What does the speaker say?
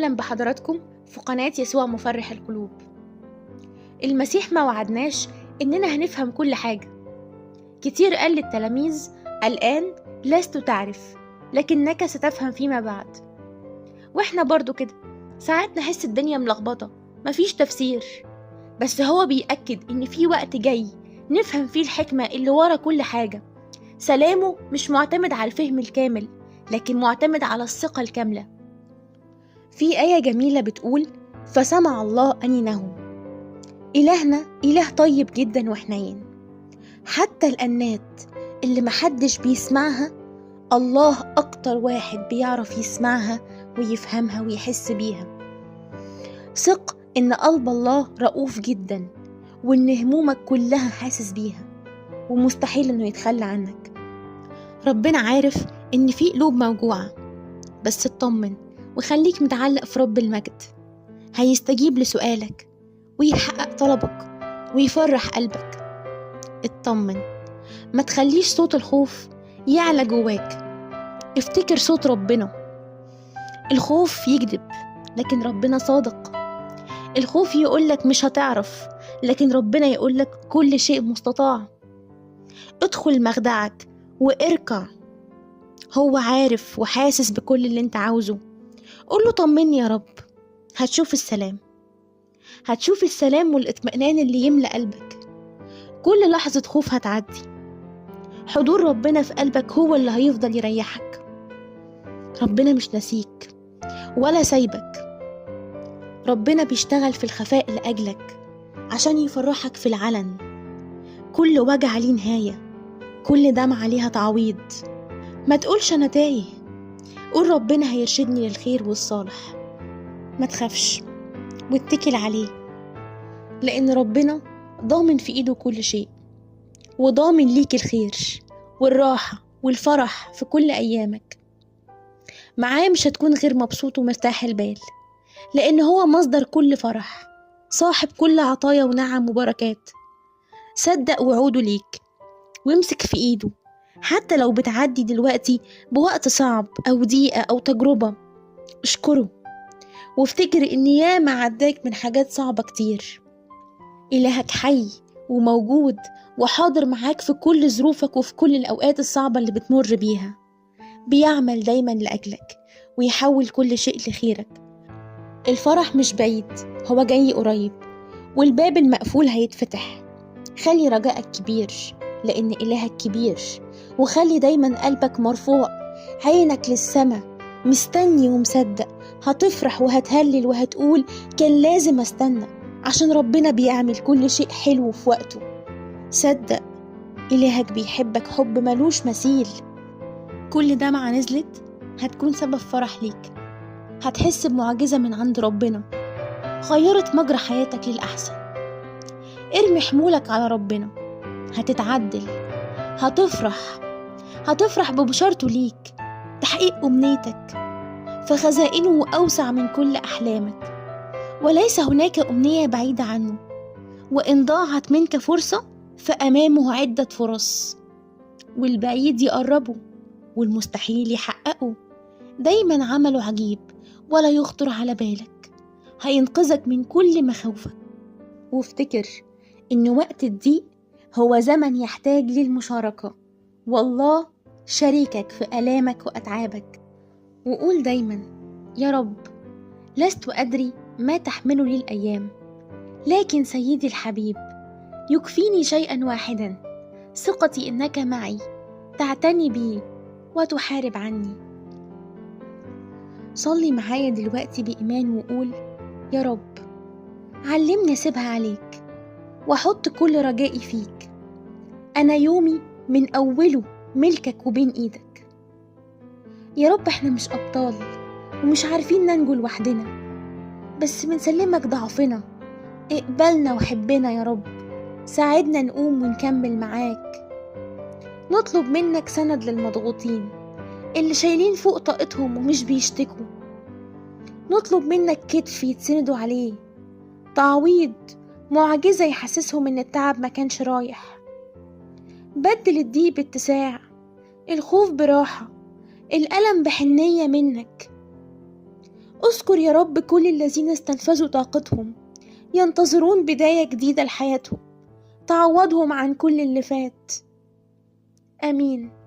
أهلا بحضراتكم في قناة يسوع مفرح القلوب. المسيح ما وعدناش إننا هنفهم كل حاجة. كتير قال للتلاميذ: الآن لست تعرف لكنك ستفهم فيما بعد. وإحنا برضو كده ساعات نحس الدنيا ملخبطة، مفيش تفسير، بس هو بيأكد إن في وقت جاي نفهم فيه الحكمة اللي ورا كل حاجة. سلامه مش معتمد على الفهم الكامل، لكن معتمد على الثقة الكاملة. في آية جميلة بتقول: فسمع الله أنينهم. إلهنا إله طيب جدا وحنين، حتى الأنات اللي محدش بيسمعها الله أكتر واحد بيعرف يسمعها ويفهمها ويحس بيها. ثق إن قلب الله رؤوف جدا، وإن همومك كلها حاسس بيها، ومستحيل إنه يتخلى عنك. ربنا عارف إن في قلوب موجوعة، بس اطمن وخليك متعلق في رب المجد. هيستجيب لسؤالك ويحقق طلبك ويفرح قلبك. اطمن، ما تخليش صوت الخوف يعلى جواك. افتكر صوت ربنا. الخوف يكذب لكن ربنا صادق. الخوف يقولك مش هتعرف، لكن ربنا يقولك كل شيء مستطاع. ادخل مخدعك واركع، هو عارف وحاسس بكل اللي انت عاوزه. قوله طمني يا رب، هتشوف السلام، هتشوف السلام والاطمئنان اللي يملأ قلبك. كل لحظة خوف هتعدي، حضور ربنا في قلبك هو اللي هيفضل يريحك. ربنا مش ناسيك ولا سايبك، ربنا بيشتغل في الخفاء لأجلك عشان يفرحك في العلن. كل وجع ليه نهاية، كل دمعة ليها تعويض. ما تقولش أنا تايه، قول ربنا هيرشدني للخير والصالح. ما تخافش واتكل عليه، لأن ربنا ضامن في إيده كل شيء، وضامن ليك الخير والراحة والفرح في كل أيامك. معاه مش هتكون غير مبسوط ومرتاح البال، لأن هو مصدر كل فرح، صاحب كل عطايا ونعم وبركات. صدق وعوده ليك وامسك في إيده، حتى لو بتعدي دلوقتي بوقت صعب أو ضيقة أو تجربة. اشكره وافتكر إن ياما عداك من حاجات صعبة كتير. إلهك حي وموجود وحاضر معاك في كل ظروفك وفي كل الأوقات الصعبة اللي بتمر بيها. بيعمل دايما لأجلك ويحول كل شيء لخيرك. الفرح مش بعيد، هو جاي قريب، والباب المقفول هيتفتح. خلي رجائك كبير لأن إلهك كبير، وخلي دايما قلبك مرفوع، عينك للسما، مستني ومصدق. هتفرح وهتهلل وهتقول كان لازم استنى، عشان ربنا بيعمل كل شيء حلو في وقته. صدق إلهك بيحبك حب ملوش مثيل. كل دمعة نزلت هتكون سبب فرح ليك، هتحس بمعجزة من عند ربنا غيرت مجرى حياتك للأحسن. ارمي حمولك على ربنا، هتتعدل، هتفرح، هتفرح ببشارته ليك، تحقيق أمنيتك. فخزائنه أوسع من كل أحلامك، وليس هناك أمنية بعيدة عنه. وإن ضاعت منك فرصة فأمامه عدة فرص، والبعيد يقربه والمستحيل يحققه. دايما عمله عجيب ولا يخطر على بالك، هينقذك من كل مخاوفك. وافتكر إن وقت الضيق هو زمن يحتاج للمشاركة، والله شريكك في آلامك وأتعابك. وقول دايما: يا رب لست أدري ما تحمله لي الأيام، لكن سيدي الحبيب يكفيني شيئا واحدا، ثقتي إنك معي، تعتني بي وتحارب عني. صلي معايا دلوقتي بإيمان وقول: يا رب علمني أسيبها عليك وأحط كل رجائي فيك. أنا يومي من أوله ملكك وبين إيدك. يا رب احنا مش أبطال ومش عارفين ننجو لوحدنا، بس بنسلمك ضعفنا. اقبلنا وحبنا يا رب، ساعدنا نقوم ونكمل معاك. نطلب منك سند للمضغوطين اللي شايلين فوق طاقتهم ومش بيشتكوا. نطلب منك كتف يتسندوا عليه، تعويض، معجزة يحسسهم إن التعب ما كانش رايح. بدل الضيق باتساع، الخوف براحة، الألم بحنية منك. اذكر يا رب كل الذين استنفذوا طاقتهم، ينتظرون بداية جديدة لحياتهم تعوضهم عن كل اللي فات. آمين.